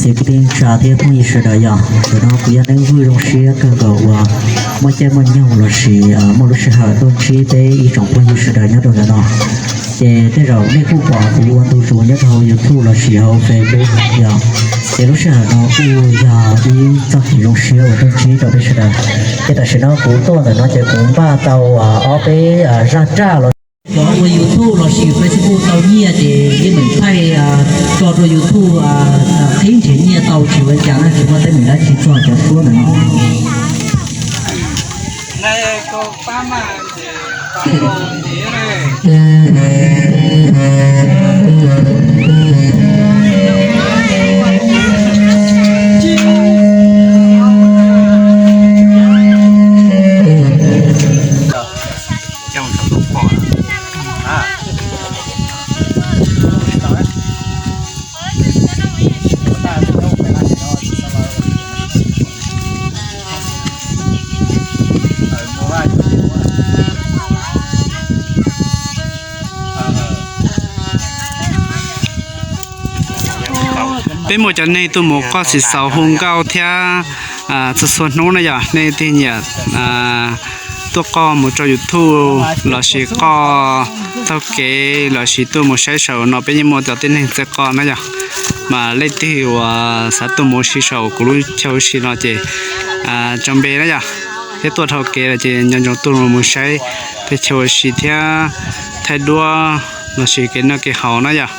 Ces kwv tij neej tsa thiab phooj ywg sawv daws yog, ntawm no kuv yog Neej Vwj zoo siab kawg nkaus uas muaj caij muaj nyoog lossis muaj lub sij hawm tuaj ntsib peb ib tsoom phooj ywg sawv daws nyob rau ntawm no. Ces tej zaum nej kuj pom kuv ua ntu zus nyob rau hauv YouTube lossis hauv Facebook yog, ces lub sij hawm no kuj yog ib txoj kev zoo siab uas tuaj ntsib rau peb sawv daws. Ces tam sim no kuv tuaj ntawm no ces kuv npaj tau ob peb zaj raj los ua YouTube lossis Facebook tau nyiaj ces yeej meem thaij tso rau YouTube qhib nrhiav nyiaj tau tsis ua cas na, tsis muaj teeb meem dab tsi txog cov suab ntawm no. Peb muaj cov neeg tuaj mus qoj xim xaus hu nkauj thiab txhua txhua hnub na yog nej leej twg nyiam tuaj qoj mus rau YouTube lossis qoj taug kev lossis tuaj mus saib saum no peb yeej muaj cov tib neeg txawj qoj na yog. Mas leej twg uas xav tuaj mus ua si saum kuv lub chaw ua si no ces tso npe na yog, thiab tuaj dhau kev lawm ces nco ntsoov tuaj mus saib peb chaw ua si thiab thaij duab lossis kev noj kev haus na yog.